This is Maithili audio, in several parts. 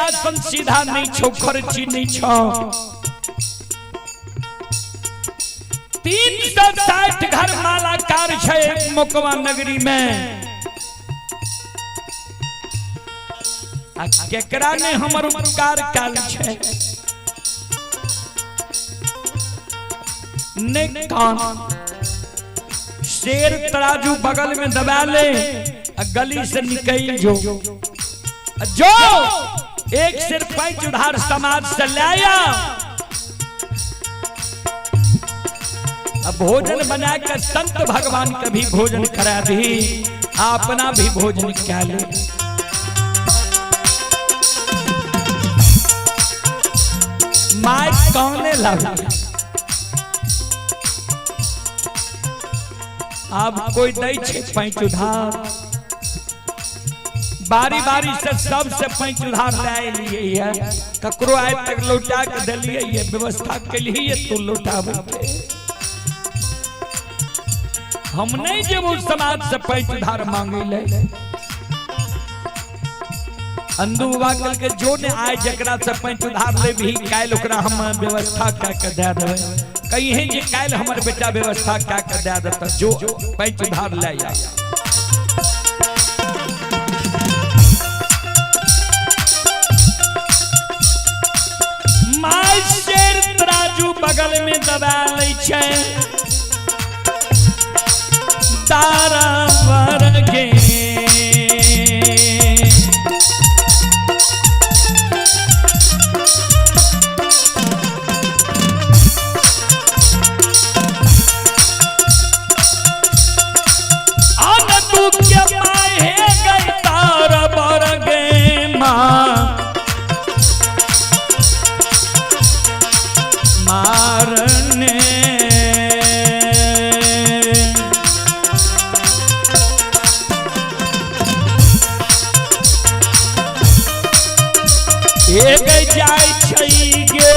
राशन सीधा नहीं छो, खर्ची नहीं छो। 360 घर मालाकार छै मोकवा नगरी में। आ केकरा ने हमर उपकार काल छै? ने कान शेर तराजू बगल में दबा ले आ गली से निकल जो, जो एक सिर पैंच उधार समाज से लाया, अब भोजन बना कर संत भगवान का भी भोजन करा दी, अपना भी भोजन क्या ले। My कौने लगा अब कोई दै छे पैंच उधार, बारी बारी से सबसे पैंच उधार ले लिए है, ककरो आए तक लौटा के दिलिए ये व्यवस्था के लिए तू लौटाबे। हम नहीं जब उस समाज से पैंच उधार मांगे ले। अंदू बाबा कल के जो ने आए जकरा से पैंच उधार ले भी काल्हि ओकरा हम व्यवस्था कए के दे देबै। कहिए जे काल्हि हमर बेटा व्यवस्था कए के दे देता, जो पैंच उधार ले आ। My शेर तराजू बगल में दबा लै छै, तारा वर गे। अन तू के माहे गई तारा वर गे माँ मारने। एक जाय छै गे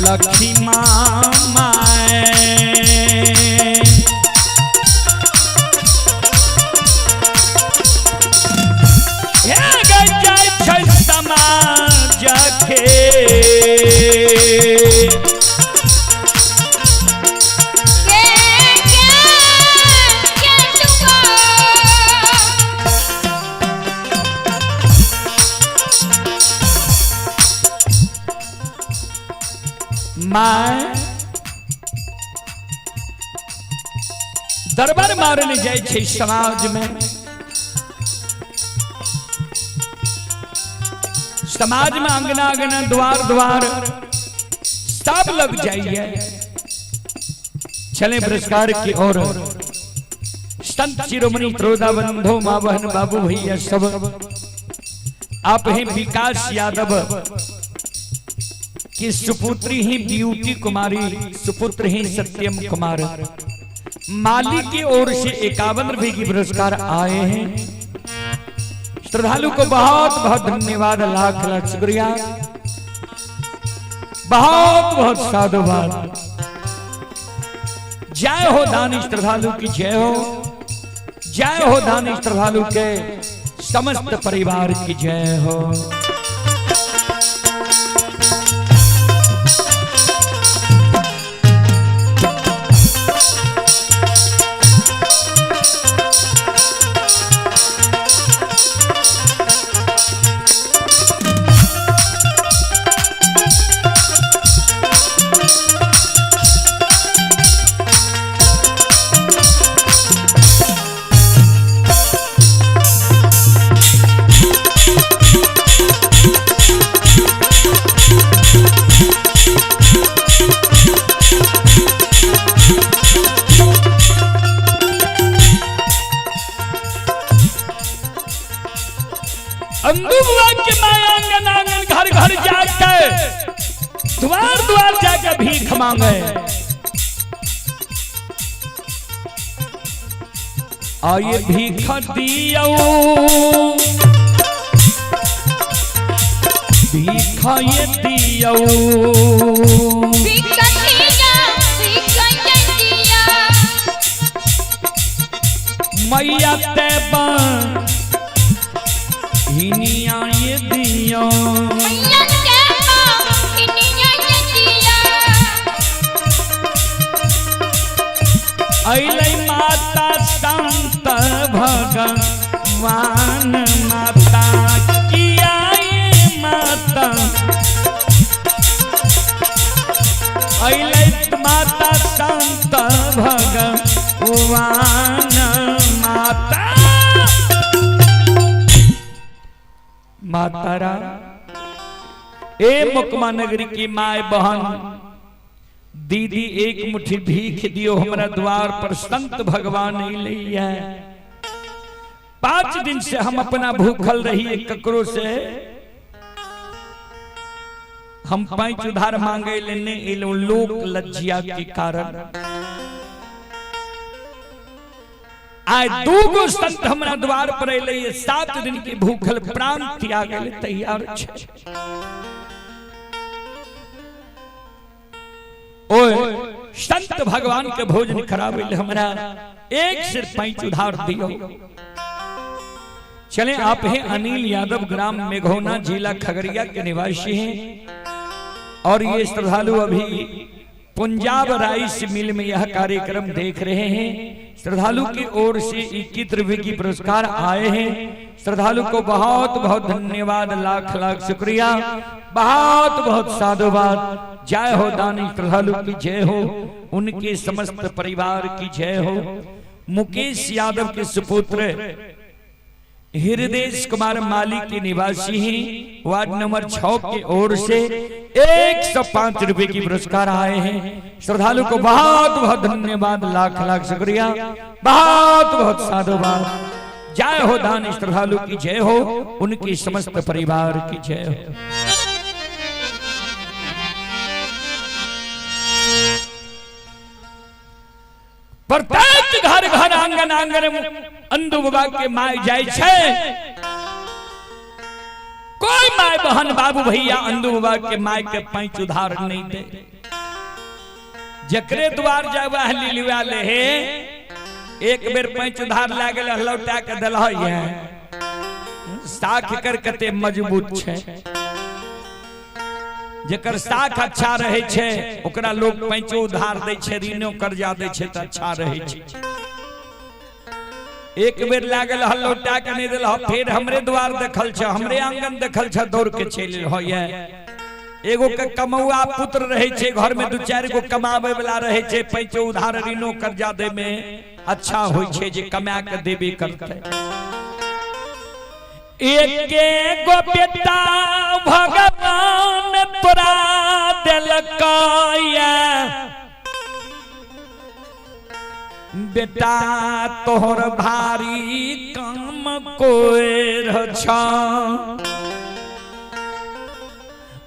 लखीमा my, एक जाय छै समाज के। My दरबार मारने जाय छै समाज में, समाज में अंगना अंगना द्वार द्वार सब लग जाइए। चले पुरस्कार की ओर। संत शिरोमणि त्रोदा बंधो माँ बहन बाबू भैया सब, आप हैं विकास यादव की सुपुत्री ही ब्यूटी कुमारी, सुपुत्र ही सत्यम कुमार। माली की ओर से 51 रुपए की पुरस्कार आए हैं। श्रद्धालु को बहुत बहुत धन्यवाद, लाख लाख शुक्रिया, बहुत बहुत साधुवाद। जय हो दानी श्रद्धालु की जय हो, जय हो दानी श्रद्धालु के समस्त परिवार की जय हो। अंदू बुआ के माया आंगन आंगन घर घर जाकर द्वार द्वार जाकर भीख मांगे। आइए भीख दियो, भीख ये दियो, मैया ते हिनिया ये दियो। अइलै माता संत भगवान माता किया ये माता। अइलै माता संत भगवान माता। माता राम ए मुकमा नगरी की my बहन दीदी एक मुट्ठी भीख दियो, हमरा द्वार पर संत भगवान अइलै है। 5 दिन से हम अपना भूखल रही, ककरो से हम 5 उधार मांगे लेने एलो, लोक लज्जिया के कारण। आय 2 गो संत हमरा द्वार पर अइलै, 7 दिन के भूखल प्राण त्याग ले तैयार छे। ओए संत भगवान के भोजन करावे ले हमरा एक सिर 5 उधार दियो। चले आप हैं अनिल यादव, ग्राम मेघोना, जिला खगड़िया के निवासी हैं और ये श्रद्धालु अभी पंजाब राइस मिल में यह कार्यक्रम देख रहे हैं। श्रद्धालु की ओर से 21 रुपए की पुरस्कार आए हैं। श्रद्धालु को बहुत बहुत धन्यवाद, लाख लाख शुक्रिया, बहुत बहुत साधुवाद। जय हो दानी श्रद्धालु की जय हो, उनके समस्त परिवार की जय हो। मुकेश यादव के सुपुत्र हृदय कुमार माली के निवासी हैं, वार्ड नंबर 6 की ओर से 105 रुपए की पुरस्कार आए हैं। श्रद्धालु को बहुत बहुत धन्यवाद, लाख लाख शुक्रिया, बहुत बहुत साधुवाद। जय हो दान श्रद्धालु की जय हो, उनके समस्त परिवार की जय हो। प्रत्येक घर घर आंगन आंगन अंधु बाबा के my जाय छै। कोई my बहन बाबू भैया अंधु बाबा के my के पैंच उधार नहीं दे। जकरे द्वार जाय वह लिलुआ ले हे, एक बेर पैंच उधार लागल लौटा के देलह है। साख कर कते मजबूत छै, जकर साख अच्छा रहे छै ओकरा लोग पैंचो उधार दै छै, ऋणो कर्जा दै छै त अच्छा रहे छै। एक बेर लागल हल लौटा के नहीं दिल, फिर हमरे द्वार देखल छ, हमरे आंगन देखल छ, दौड़ के चलि होइए। एगो के कमौआ पुत्र रहे छै घर में, 2-4 गो कमावे वाला रहे छै, पैंचो उधार ऋणो कर्जा दे में अच्छा होय छै जे कमा के देबे करतै। एके गो बेटा भगवान तोरा देलकैया, बेटा तोहर भारी काम कोर छ।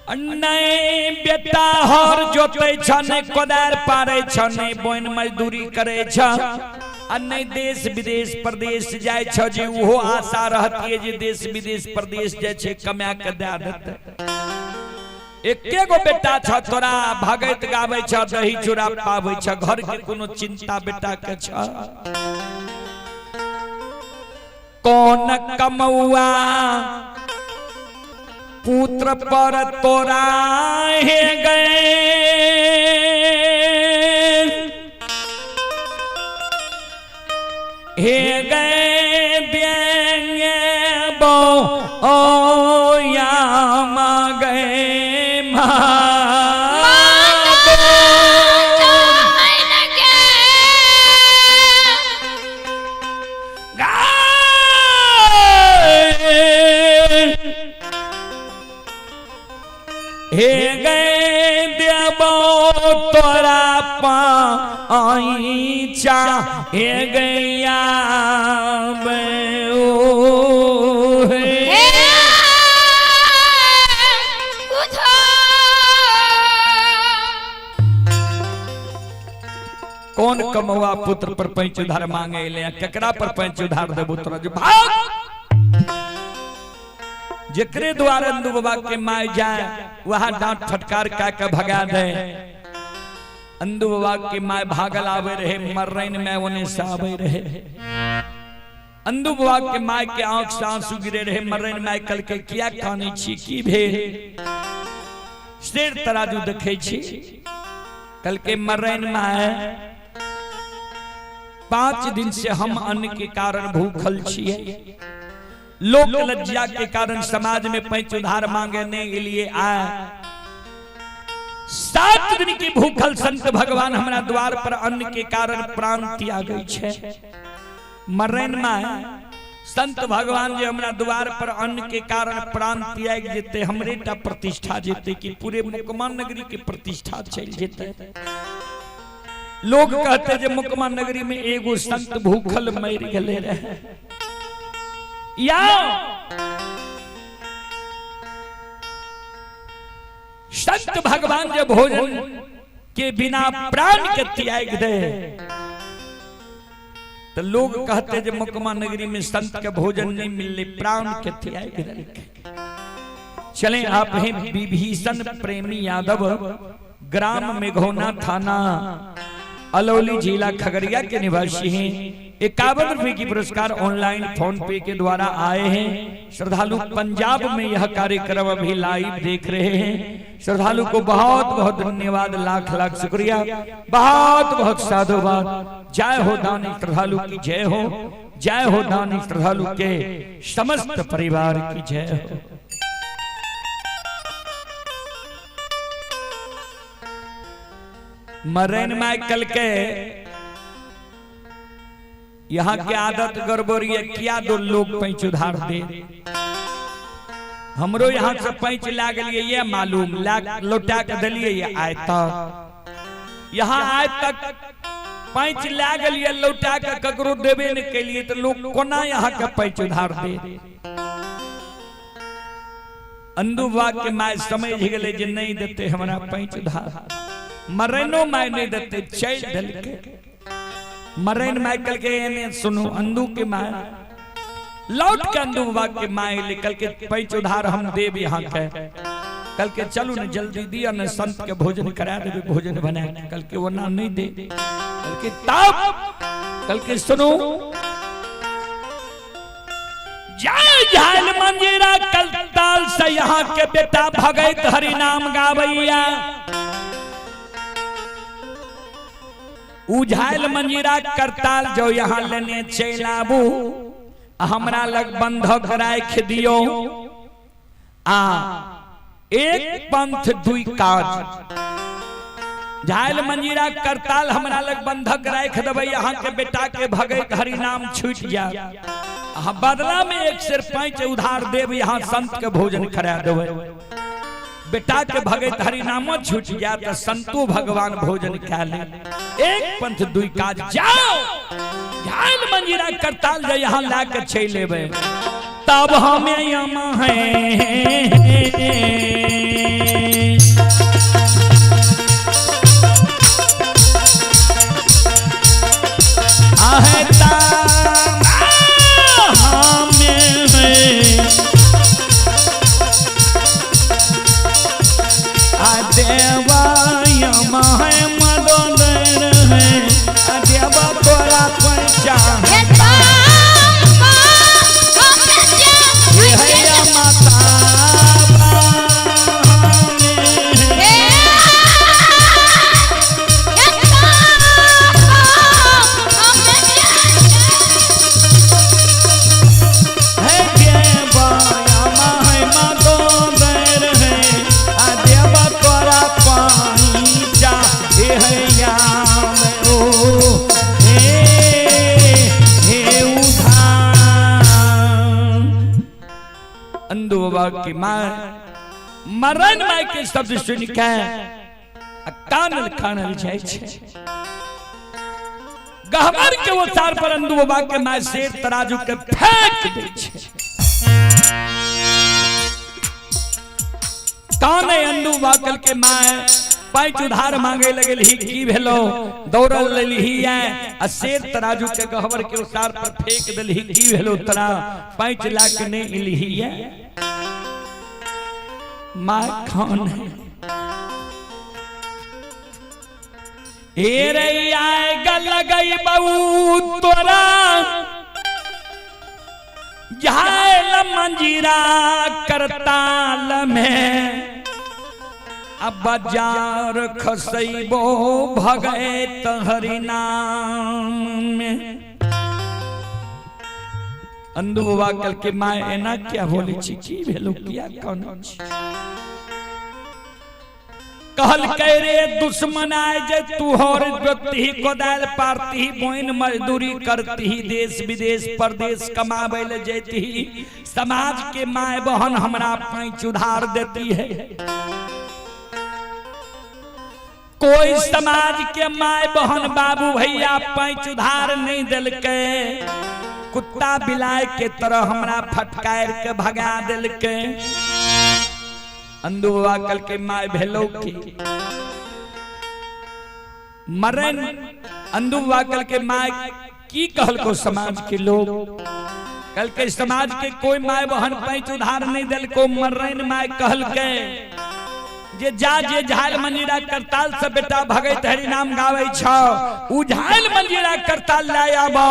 नहीं बेटा हर जोते छ, नहीं कोदार पारे छ, नहीं बोन मजदूरी करे छ, आ नहीं देश विदेश प्रदेश जाय छ जे उहो आशा रहती है जे देश विदेश प्रदेश जाय छै कमा के दे देतै। एके गो बेटा छ तोरा, भगैत गाबै छ, दही चूड़ा पाबै छ, घर के कोनो चिंता बेटा के छ। कौन कमौआ पुत्र पर तोरा हे गए, हे गए देंगे बो ओ या गए माँ। हे गए देबो तोरा पाईचा, हे गैया कौन कमौआ पुत्र पर पैंच उधार मांगे ले, केकरा पर पैंच उधार देबो तोरा जो भाग। जकरे द्वार अंधु बाबा के my जाए वहां डांट फटकार का के भगा दे। अंधु बाबा के my भागल आवे रहे, मर्रैन में ओने से आवे रहे। अंदू बाबा के my के आंख से आंसू गिरे रहे। मरन my कल के किया कानै छी, की भेल? शेर तराजू देखे छी। कल के मरन my 5 दिन से हम अन्न के कारण भूखल छिए, लोक लज्जा के कारण समाज में पैंच उधार मांगे नहीं लिए आए। 7 दिन की भूखल संत भगवान हमरा द्वार पर अन्न के कारण प्राण त्यागै छे। मरन my संत भगवान जे हमरा द्वार पर अन्न के कारण प्राण त्याग जेते, हमरे टा प्रतिष्ठा जेते कि पूरे मुकमा नगरी के प्रतिष्ठा चल जेते। लोग कहते जे मुकमा नगरी में एगो संत भूखल मर गेले रहे। या संत भगवान जे भोजन के बिना प्राण के त्याग दे तो लोग कहते जे मुकमा नगरी में संत के भोजन नहीं मिलले, प्राण के त्याग दे। चले आप हैं विभीषण प्रेमी यादव, ग्राम मेघोना, थाना अलौली, जिला खगड़िया के निवासी हैं। 51 रुपए की पुरस्कार ऑनलाइन फोन पे के द्वारा आए हैं। श्रद्धालु पंजाब में यह कार्यक्रम अभी लाइव देख रहे हैं। श्रद्धालु को बहुत बहुत धन्यवाद, लाख लाख शुक्रिया, बहुत बहुत साधुवाद। जय हो दानी श्रद्धालु की जय हो, जय हो दानी श्रद्धालु के समस्त परिवार की जय हो। मरन माइकल के यहाँ के आदत गड़बड़ी है, क्या दो लोग पैंच उधार दे। हमरो यहाँ से पैंच लागलिए ये मालूम लौटा के दिलिए ये आय तक, यहाँ आय तक पैंच लागलिए लौटा के ककरो देबे नहीं के लिए, तो लोग कोना यहाँ के पैंच उधार दे। अंदू बाबा के my समझ गेलै जे नहीं देते हमरा पैंच उधार, मरनो my नहीं देते, चल देलकै। मरन माइकल के एने सुनो, अंदू के my लौट के अंदू बाबा के my निकल के पैंच उधार हम देव यहाँ के। कल के चलू ने जल्दी दिया ने संत के भोजन करा देवे, भोजन बना कल के वो ना नहीं दे। कल के तब कल के सुनो जय झाल मंजीरा कल ताल से यहाँ के बेटा भगत हरि नाम गावैया। उझाइल मंजीरा करताल जो यहाँ लेने चल आबू, हमरा लग बंधक राख दियो। आ एक पंथ दुई काज, झाइल मंजीरा करताल हमरा लग बंधक राख देबै, यहाँ के बेटा के भगत हरि नाम छूट जा, बदला में एक सिर पैंच उधार देव, यहाँ संत के भोजन करा देबै। बेटा के भगत हरि नामो छूट जा तो संतो भगवान भोजन खा ले। एक पंथ दुई काज, जाओ झाल मंजीरा करताल जे यहाँ ला के छै लेबै, तब हमें यम है। की मां मरण my के शब्द सुन के कानल कानल जाय छै। गहबर के ओसार पर अंदू बाबा के my शेर तराजू के फेंक दै छै। काने अंदू बाबा के my पैंच उधार मांगे लगल ही, की भेलो दौड़ल लेली आ शेर तराजू के गहबर के ओसार पर फेंक देलही, की भेलो तरा पैंच लाख ने इलही। मां खान है ए रे आएगा लगई बहू तोरा मंजीरा करताल में, अब बाजार खसैबो भगैत हरि नाम में। अंधु बाबा कल के माय एना क्या बोले छी, की भेलो, किया कौन छी? कहल के रे दुश्मन आए जे तू हर जोतही कोदाल पारती, बोइन मजदूरी करती, देश विदेश परदेश कमावे ले जैती, समाज के my बहन हमरा पैंच उधार देती है। कोई समाज के my बहन बाबू भैया पैंच उधार नहीं दिलके, कुत्ता बिलाय के तरह हमरा फटकार के भगा दिलके। अंधु बाबा कल के my भेलो की मरन। अंधु बाबा कल के my की कहल को समाज के लोग, कल के समाज के कोई my बहन पैंच उधार नहीं दिलको, मरन my कहल के जे जा जे झाल मंजीरा करताल से बेटा भगैत हरि नाम गावे छ, उ झाल मंजीरा करताल लाय आबो,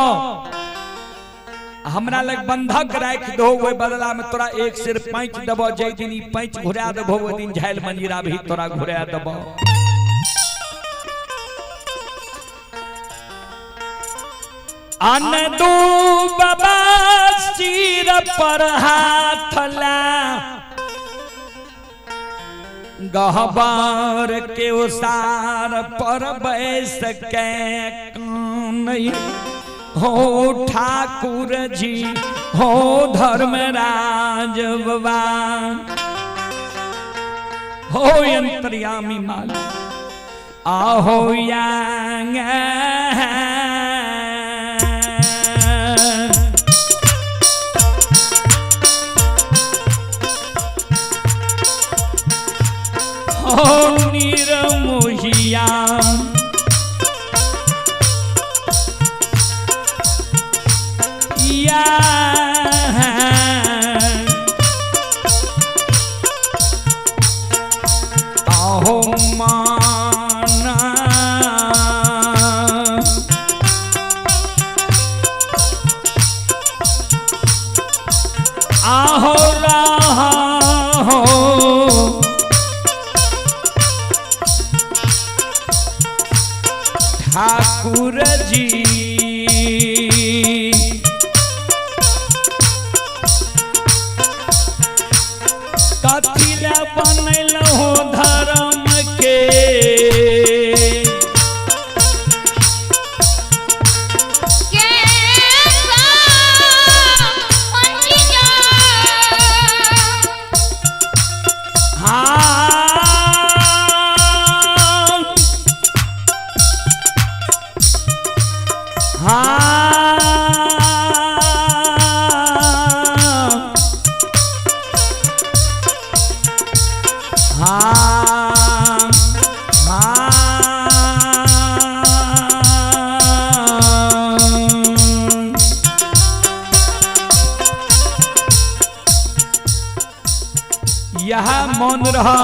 हमरा लग बंधक राख दो, ओहि बदला में तोरा एक सिर पैंच देबो, जै दिन ई पैंच घुरा देबो ओहि दिन झाल मंजीरा भी तोरा घुरा देबो। अन दू बाबा सिर पर हाथ ला, गहबर के उसार पर बैस के कान हो ठाकुर जी हो धर्मराज बाबा हो अंतर्यामी माल आहो यांग। हो निरमोहिया या आहो माना आहो रहा हो ठाकुर जी। कथी ला बनैलहो धर्म के, हाँ हाँ हाँ हाँ। यह मौन रहा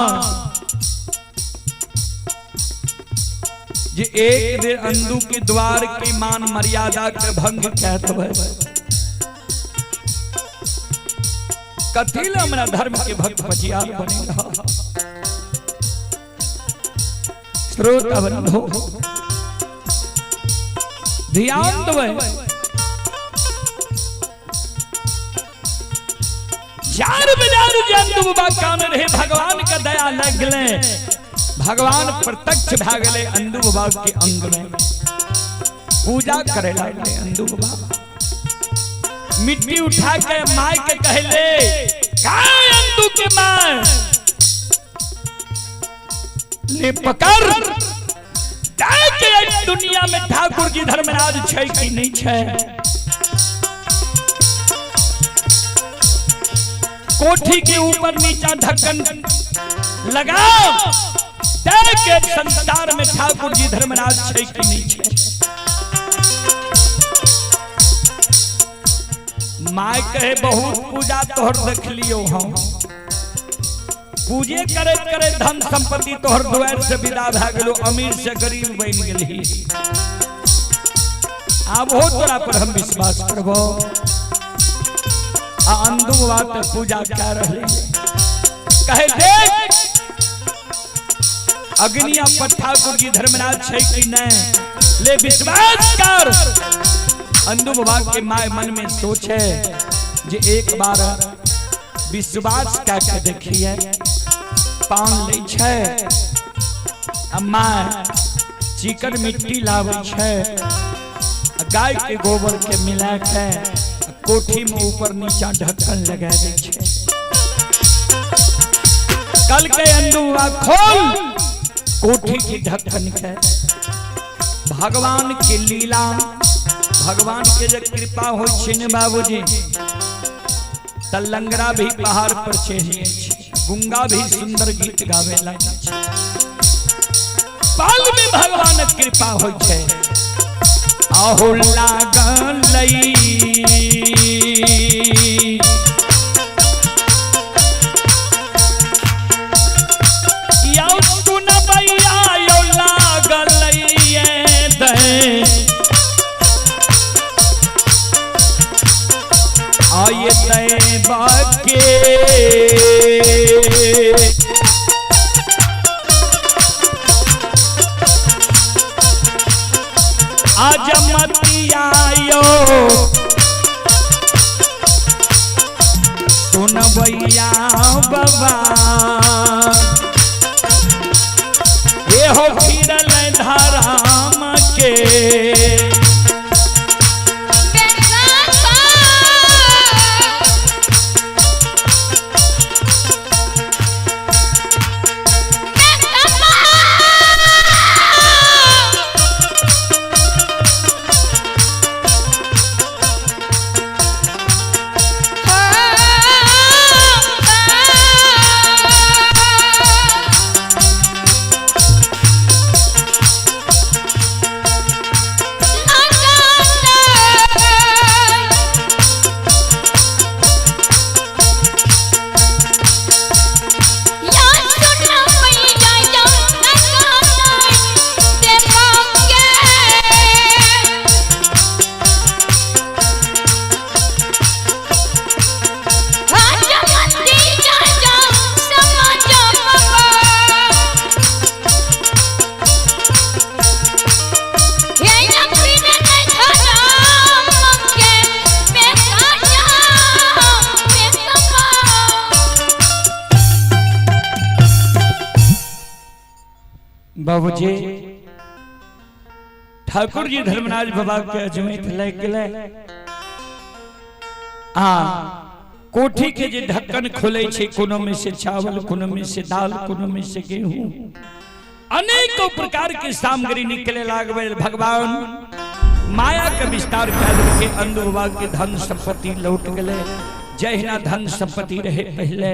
जे एक दिन अंधु के द्वार के मान मर्यादा के भंग कहत है, कथी ला हमरा धर्म के भक्त बचियार बने रहा। श्रोता बंधु ध्यान देबै, चार बाजार जंतु बाबा कान रहे, भगवान का दया लगले, भगवान प्रत्यक्ष भए गेले अंधु बाबा के अंग में, पूजा करे लगले अंधु बाबा। मिट्टी उठा के my के कहले, का अंधु के my ले पकड़ के दुनिया में ठाकुर जी धर्मराज छै कि नहीं छै। कोठी के ऊपर नीचा ढक्कन लगाओ, के संसार में ठाकुर जी धर्मराज छै कि नहीं छै। My कहे बहुत पूजा तोहर देख लियो हम, पूजे करे करे धन संपत्ति तोहर द्वार से विदा भए गेलो, अमीर से गरीब बन गेली, आब हो तोरा पर हम विश्वास करबो। आ अंदू बाबा तऽ पूजा कए रहलै। कहे देख अग्निया पर ठाकुर जी धर्मराज छै कि नहीं, ले विश्वास कर। अंदू बाबा के my मन में सोचे जे एक बार विश्वास कऽ के देखिए। पान लै छै आ my चिकन मिट्टी लाबै छै, आ गाय के गोबर के मिला के कोठी में ऊपर नीचा ढक्कन लगा दै छै। कल के अंदू बाबा खोल कोठी की ढक्कन के। भगवान के लीला, भगवान के जे कृपा होइ छै ने बाबूजी, त लंगड़ा भी पहाड़ पर चढ़ि जाइ छै, गुंगा भी सुंदर गीत गावे लागै छै। पल में भगवान के कृपा होइ छै। आहो लागलै यौ सुनबैया, यौ लागलै दै आये दैबा के। आजमतिया यो सुनबैया बाबा, ए हो फिरल धराम के। बाबूजी ठाकुर जी धर्मराज बाबा के अजमेर लग गेलै। आ कोठी के जे ढक्कन खोले छै, कोनो में से चावल, कोनो में से दाल, कोनो में से गेहूं, अनेकों प्रकार के सामग्री निकले लागबे। भगवान माया के विस्तार कर के अंदू बाबा के धन संपत्ति लौट गेलै। जहिना धन संपत्ति रहे पहले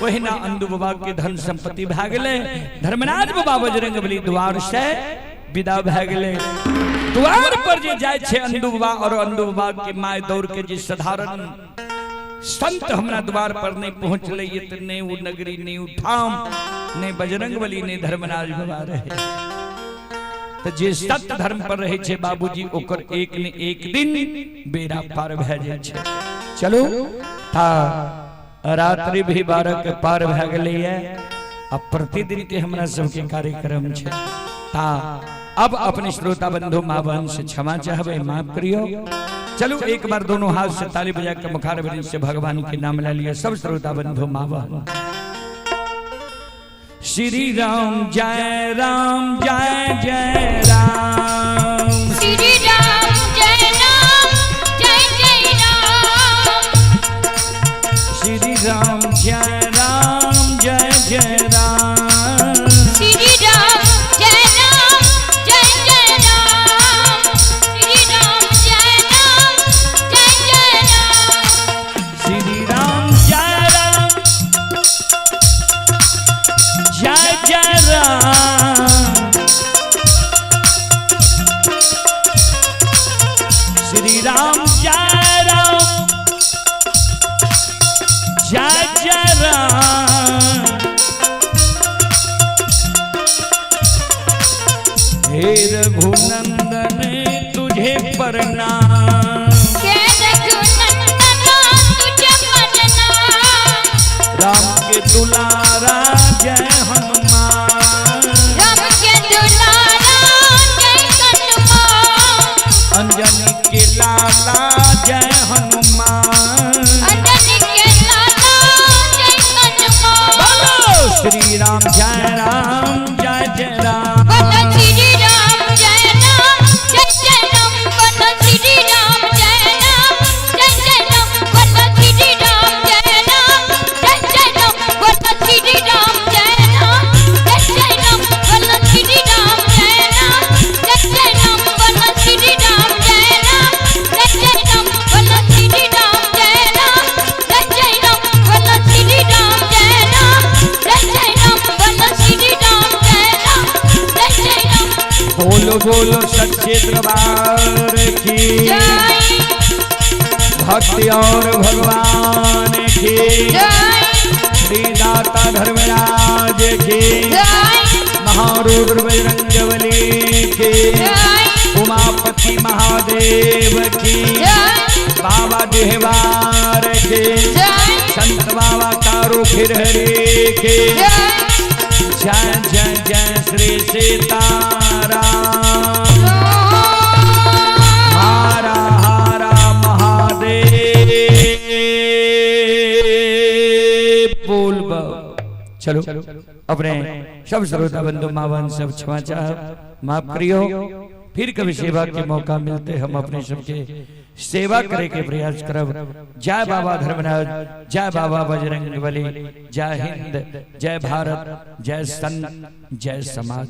ओहिना अंदू बाबा के धन संपत्ति भए गेलै। धर्मराज बाबा बजरंग बली द्वार से विदा भए गेलै। द्वार पर जे जाइ छै अंदू बाबा और अंदू बाबा के my दौड़ के जे साधारण संत हमरा द्वार पर नहीं पहुंचले, ये तो नहीं वो नगरी, नहीं वो ठाम, नहीं बजरंग बली, नहीं धर्मराज बाबा रहे। तो जे सत्य धर्म पर रहे छे बाबूजी, ओकर एक ने एक दिन बेड़ा पार भए जाइ छै। चलू ता रात्रि भी 12 के पार भए गेलैए। अब प्रतिदिन के हमरा सबके कार्यक्रम छै। ता अब अपने श्रोता बंधु माँ बहन से क्षमा चाहबे, माफ करियो। चलू एक बार दोनों हाथ से ताली बजा के मुखार से भगवान के नाम ले लिया सब श्रोता बंधु माँ बहन। श्री राम जय राम जय जय राम, श्री राम जय राम जय जय राम, श्री राम जय राम जय जय राम, श्री राम जय राम जय जय राम, श्री राम जय राम जय जय राम, श्री राम जय राम जय जय राम, दुलारा जय हनुमान। राम के दुलारा जय हनुमान। अंजनी के लाला जय हनुमान। अंजनी के लाला जय हनुमान। बोलो श्री राम जय राम जय जय राम। बोलो श्री राम जय राम जय जय राम। बोलो श्री राम जय राम जय जय राम। बोलो श्री राम जय राम जय जय राम। बोलो श्री राम जय राम जय जय राम। बोलो श्री राम जय राम जय जय राम। बोलो श्री राम जय राम जय जय राम। बोलो श्री राम जय राम जय जय राम। बोलो श्री राम जय राम जय जय राम। बोलो श्री राम जय राम जय जय राम। बोलो बोलो सच्चे दरबार की जय। भक्ति और भगवान की जय। श्री दाता धर्मराज की जय। महारुद्र बजरंगबली की जय। उमापति महादेव की जय। बाबा देहवार के जय। संत बाबा कारू खिरहरे के जय। जय जय जय श्री सीताराम। हारा हारा महादेव बोल बम। चलो अपने सब श्रोता बंधु माँ बहन सब क्षमा चाह माफ करियो। फिर कभी सेवा के मौका मिलते हम अपने सबके सेवा करे के प्रयास करब। जय बाबा धर्मराज, जय बाबा बजरंग बली, जय हिंद, जय भारत, जय संत, जय समाज।